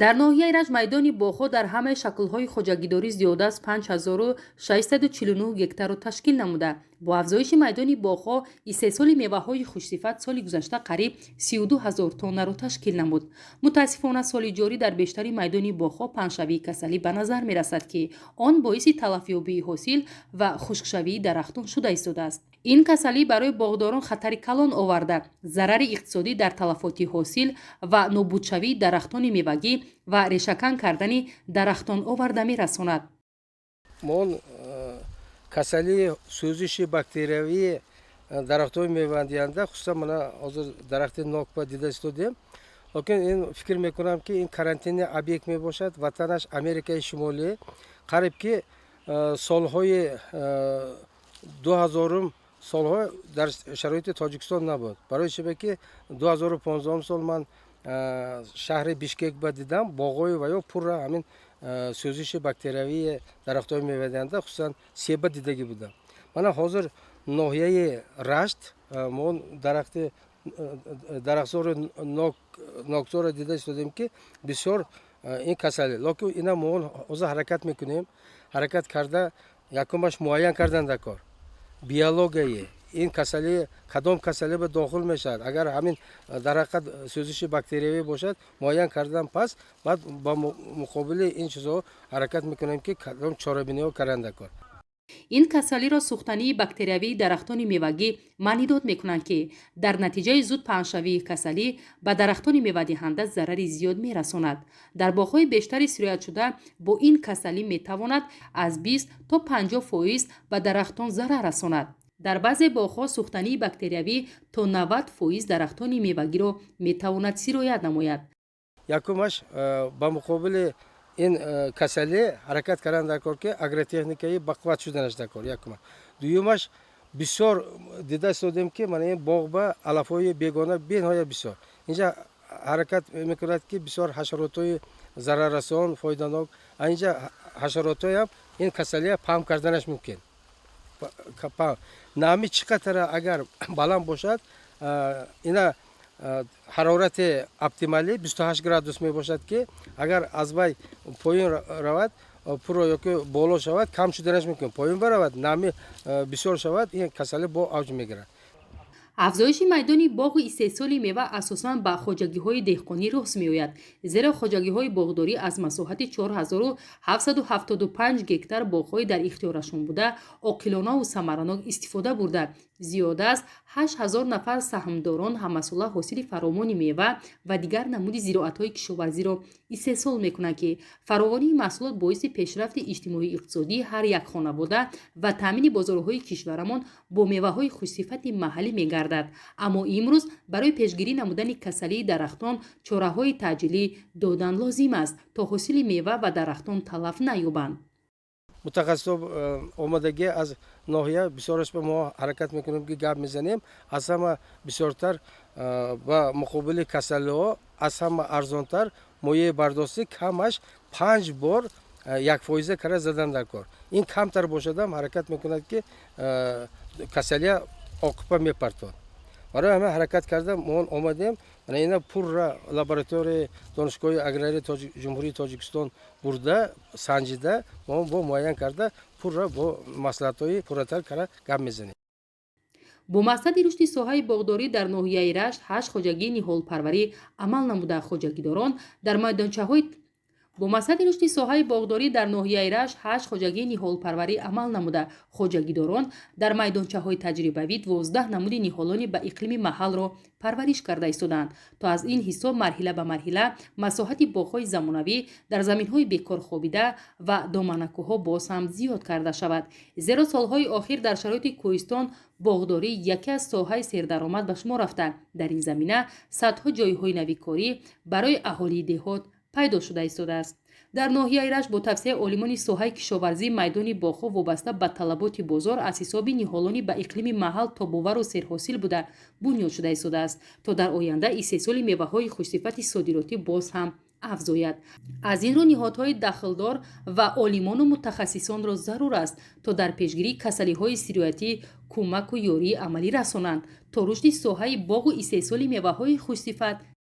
Дар ноҳияи Рашт майдони боғҳо дар ҳамаи шаклҳои хоҷагидорӣ зиёда аз 5649 гектарро ташкил намуда, бо афзоиши майдони боғҳо истеҳсоли меваҳои хушсифат соли гузашта қариб 32 ҳазор тоннаро ташкил намуд. Мутаассифона, соли ҷорӣ дар бештари майдони боғҳо паҳншавии касалӣ ба назар мерасад, ки он боиси талафёбии ҳосил ва хушкшавии дарахтон шуда истодааст. Ин касалӣ барои боғдорон хатари калон оварда, зарари иқтисодӣ дар талафоти ҳосил ва нобудшавии дарахтони мевагӣ ва решакан кардани дарахтон оварда мерасонад. Мон касалии сӯзиши бактериявии дарахтҳои мевадиҳанда, хусусан мана ҳозир дарахти нокба дида истодем. Лекин ин фикр мекунам, ки ин карантинный объект мебошад. Ватанаш Америкаи Шимолӣ. Қариб ки солҳои 2000-ум солҳо дар шароити Тоҷикистон набуд. Барои чиба ки 2015-ум сол ман шаҳри Бишкек ба дидам, боғҳои ва ё пурра ҳамин сӯзиши бактериявии дарахтҳои мевадиҳанда, хусусан себа дидагӣ будам. Мана ҳозир ноҳияи Рашт мо дарахти дарахтзори нокзорро дида истодем, ки бисёр ин касалӣ. Лекин ина мо ҳозир ҳаракат мекунем. Ҳаракат карда, якумаш муайян кардан дар кор биологияи ин касалӣ, кадом касалӣ ба дохил мешавад. Агар ҳамин дар ҳақиқат сӯзиши бактериявӣ бошад, муайян кардан пас баъд ба муқобили ин чизҳо ҳаракат мекунем, ки кадом чорабиниҳо кардан дар кор. Ин касалиро сӯхтании бактериявии дарахтони мевагӣ маънидод мекунанд, ки дар натиҷаи зуд паҳншавии касалӣ ба дарахтони мевадиҳанда зарари зиёд мерасонад. Дар боғҳои бештари сироятшуда бо ин касалӣ метавонад аз 20 то 50% ба дарахтон зарар расонад. Дар баъзе боғҳо сӯхтании бактериявӣ то 90% дарахтони мевагиро метавонад сироят намояд. Якумаш, ба муқобили ин касалӣ ҳаракат кардан дар кор, ки агротехникаи бақувват шуданаш дар кор, якумаш. Дуюмаш, бисёр дида истодем, ки мана ин боғ ба алафҳои бегона бениҳоят бисёр. Инҷа ҳаракат мекунад, ки бисёр ҳашаротҳои зараррасон, фоиданок, инҷа ҳашаротҳоям ин касалия паҳн карданаш мумкин. Намӣ чӣ қадара агар баланд бошад, ина ҳарорати оптималӣ 28 градус мебошад, ки агар аз вай поён равад пурра ёки боло шавад, кам шуданаш мумкин. Поён баравад, намӣ бисёр шавад, ин касалӣ бо авҷ мегирад. Афзоиши майдони боғу истеҳсоли мева асосан ба хоҷагиҳои деҳқонӣ рост меояд, зеро хоҷагиҳои боғдорӣ аз масоҳати 4775 гектар боғҳои дар ихтиёрашон буда, оқилонаву самаранок истифода бурда, зиёда аз 8000 нафар саҳмдорон ҳамасола ҳосили фаровони мева ва дигар намуди зироатҳои кишоварзиро истеҳсол мекунанд, ки фаровонии маҳсулот боиси пешрафти иҷтимоию иқтисодии ҳар як хонавода ва таъмини бозорҳои кишварамон бо меваҳои хушсифати маҳаллӣ мегардад. Аммо имрӯз барои пешгирӣ намудани касалии дарахтон чораҳои таъҷилӣ додан лозим аст, то ҳосили мева ва дарахтон талаф наёбанд. Мутахассисо омадагӣ аз ноҳия бисёраш ба мо ҳаракат мекунем, ки гап мезанем. Аз ҳама бисёртар ба муқобили касалиҳо, аз ҳама арзонтар моеи бардостӣ, камаш панҷ бор 1% кара задан дар кор. Ин камтар бошадам, ҳаракат мекунад, ки касалия оқипа мепартод. Барои ҳамин ҳаракат карда мо омадем. Мана ина пурра лабораторияи Донишгоҳи аграрии Ҷумҳурии Тоҷикистон бурда санҷида, мо бо муайян карда, пурра бо маслиҳатҳои пурратар кара гап мезанем. Бо мақсади рушди соҳаи боғдорӣ дар ноҳияи Рашт ҳашт хоҷагии ниҳолпарварӣ амал намуда, хоҷагидорон дар майдончаҳои бо мақсади рушди соҳаи боғдорӣ дар ноҳияи Рашт ҳашт хоҷагии ниҳолпарварӣ амал намуда, хоҷагидорон дар майдончаҳои таҷрибавӣ 12 намуди ниҳолони ба иқлими маҳалро парвариш карда истодаанд, то аз ин ҳисоб марҳила ба марҳила масоҳати боғҳои замонавӣ дар заминҳои бекор хобида ва доманакӯҳҳо боз ҳам зиёд карда шавад. Зеро солҳои охир дар шароити кӯҳистон боғдорӣ яке аз соҳаи сердаромад ба шумор рафта, дар ин замина садҳо ҷойҳои нави корӣ барои аҳолии деҳот пайдо шуда истодааст. Дар ноҳияи Рашт бо тавсияи олимони соҳаи кишоварзӣ майдони боғҳо вобаста ба талаботи бозор аз ҳисоби ниҳолони ба иқлими маҳал тобовару серҳосил буда бунёд шуда истодааст, то дар оянда истеҳсоли меваҳои хушсифати содиротӣ боз ҳам афзояд. Аз ин рӯ ниҳодҳои дахлдор ва олимону мутахассисонро зарур аст, то дар пешгирии касалиҳои сироятӣ кӯмаку ёрии амалӣ расонанд, то рушди соҳаи боғу истеҳсоли меваҳои хушсифат.